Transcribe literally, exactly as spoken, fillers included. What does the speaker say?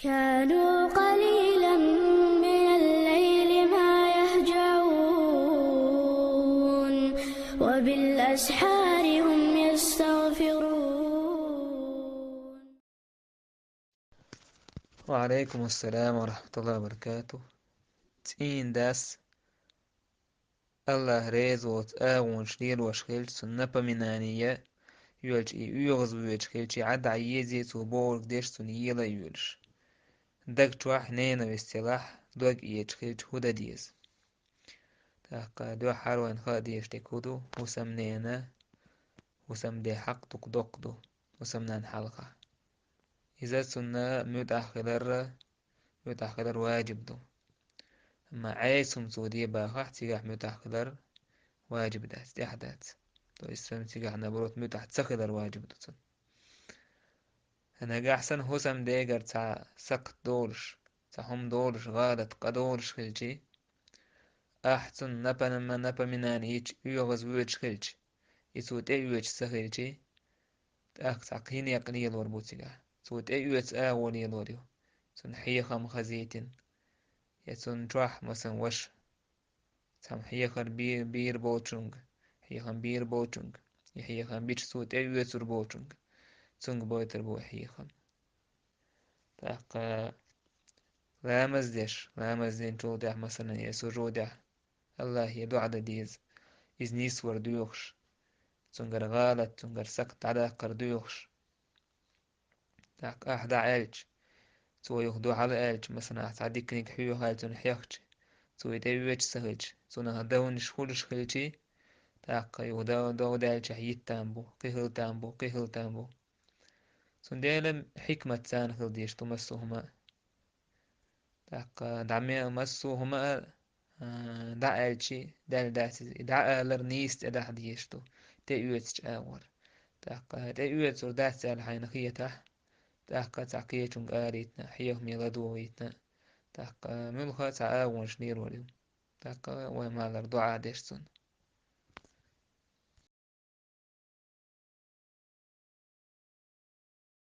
كانوا قليلا من الليل ما يهجعون، وبالأسحار هم يستغفرون. وعليكم السلام ورحمة الله وبركاته. ЦӀийндас Аллахь реза воцу агӀонаш лелош хилча, цунна напоминание йоьлча, и оьгӀаз воьдуш хилча, и Ӏа дӀа езий, цо бохург деш, цунна ела а йоьлуш. Даг чохь ненависть елахь, дог эцаш хилча, хӀун дан деза? ТӀаккха дуьххьара вайна хаа дезаш дерг хӀун ду? ХӀусамнена, хӀусамде хьакъ дукха доккха ду, хӀусамнана хьалха. Иза цунна муьтӀахь хилар, муьтӀахь хилар ваджиб ду. Амма Ӏеса хӀума цо де бахахь, цигахь муьтӀахь хилар ваджиб дац, тӀехь дац. То есть, цунна цигахь, наоборот, муьтӀахь ца хилар ваджиб ду цунна. Нагахь санна хӀусамдегара цхьа сакхт долуш, цхьа хӀума долуш, гӀалат къа долуш хилчий, ахь цунна напа-, напоминание йича, оьгӀаз воьдуш хилча, и цо тӀеоьцуш ца хилчий, тӀаккха цхьа кхин некъ лелор бу цигахь. Цо тӀеоьцу агӀо лелор ю. Цунна хьехам хазийтина. Я цунна чохь, масалан, ваша. Цхьамма хьехар бе-, бийр болчунга, хьехам бийр болчунга, я хьехам бича цо тӀеоьцур болчунга, цунга бойтур бу хьехам. ТӀаккха ламаз деш, ламаз динчул тӀаьхьа, масалан, я сужудехь, Аллахье дуӀа дан деза, иза нисвар доьхуш, цуьнгара гӀалат, цуьнгара сакхт дӀадаккхар доьхуш. ТӀаккха ахь дӀа аьлча, цо юха дуьхьал аьлча, масалан, ахь цхьа диканиг хьоьху аьлла цунна хьехча, цо и тӀеоьцуш ца хилча, цунах девнаш хуьлуш хилчий, тӀаккха юха дов-, дов даьлча, ахь йиттан бу, кхин хӀилтан бу, кхин хӀилтан бу. Цундела хьикмат царна хила дезаш ду массо а хӀума а. ТӀаккха дӀа ме-, массо а хӀума а, а, дӀа аьлчи, даьлла дац иза. И дӀа алар нийса тӀедахьа дезаш ду, тӀеоьцучу агӀор. ТӀаккха тӀеоьцур дац аьлла хьайна хетахь, тӀаккха цхьа кхечунга арийтина, хьехаме ладогӀийтина, тӀаккха муьлхха а цхьа агӀонаш лелор ю. ТӀаккха вай ма-аллара дуӀа деш цунна.